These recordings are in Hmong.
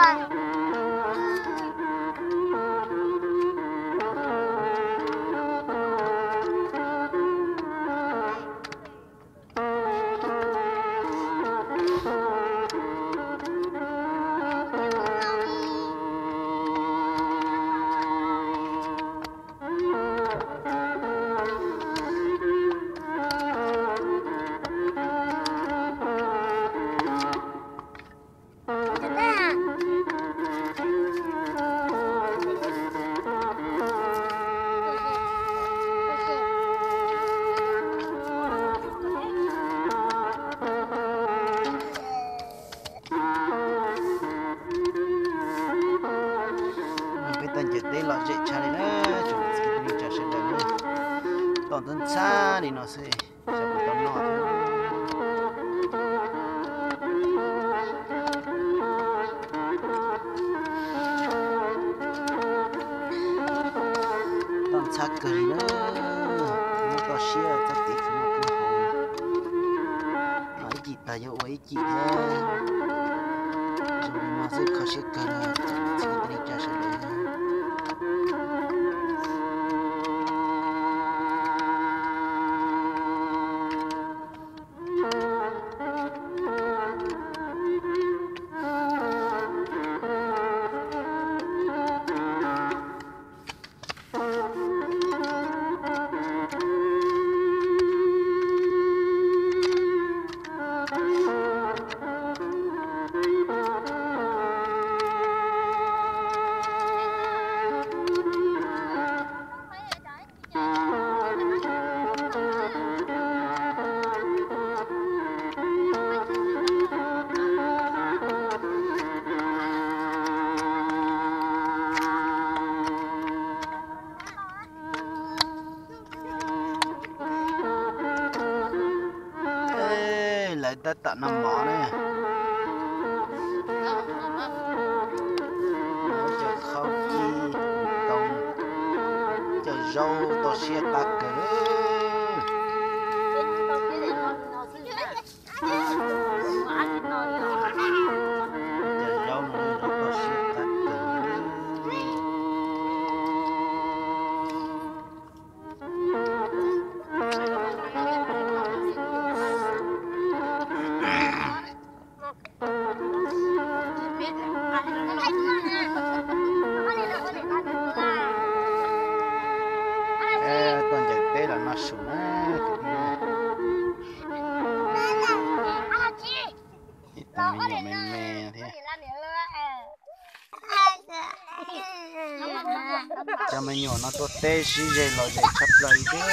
Peb tau ncaws teb los zem tshaj li na, tsoom txiv neej tsa sawv daws na. Tau ntxhab ntxhab li no xwb, xyov puas tau noj thiab. Tau ntxhab kawg li na, muab toj siab txhob tiv txhob muaj kub hau. Ib cim tag yuav ua ib cim thiab. Zoo li no xwb kho siab kawg li, tsoom txiv neej tsa sawv daws. Lawv tab tom noj mov na. Cov khaub cij, tau cov zaub tau siab qab kawg. Cov zaub no tau siab qab kawg. Tuaj ncaws teb los noj su na kwv tij. Ib tug me nyuam me me thiab. Cov me nyuam no tuaj teb sib ze los ze tshaj plaws li thiab.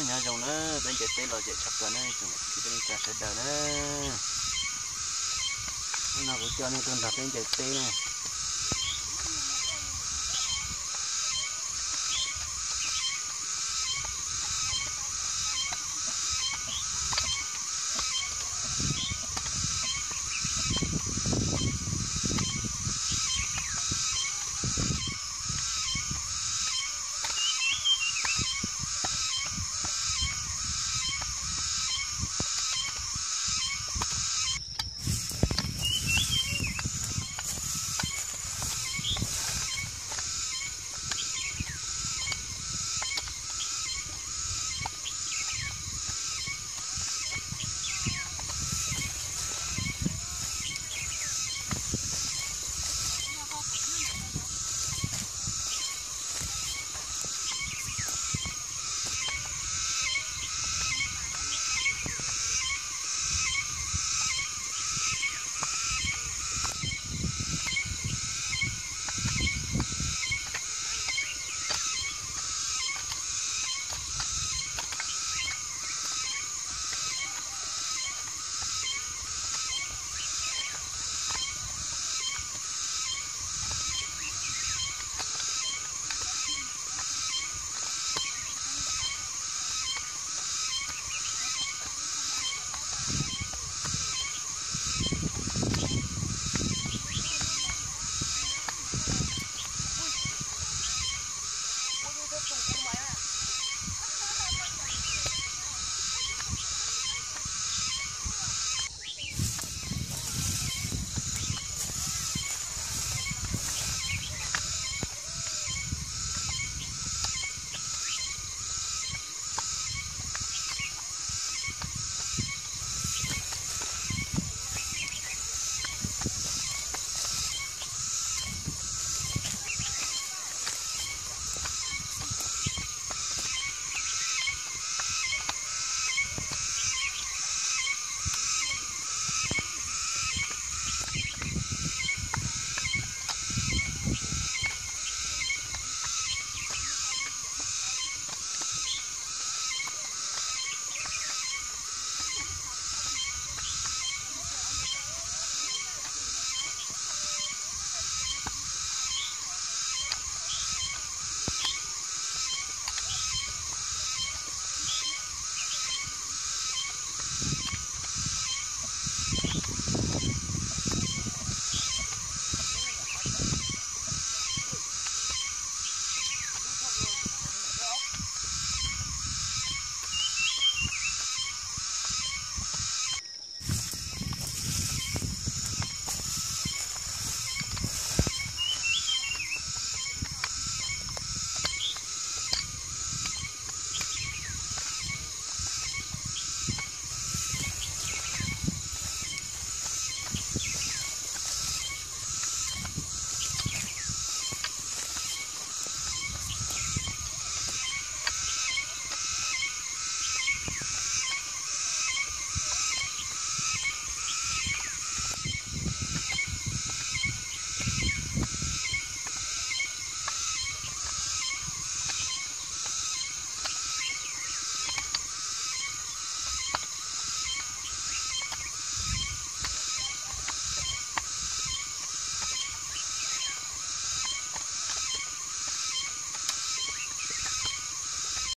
Nyob zoo na peb Ncaws teb lom zem tshaj plaws na tsoom kwv tij neej tsa sawv daws na. Hnub no kuv coj nej tuaj nrog peb ncaws teb na.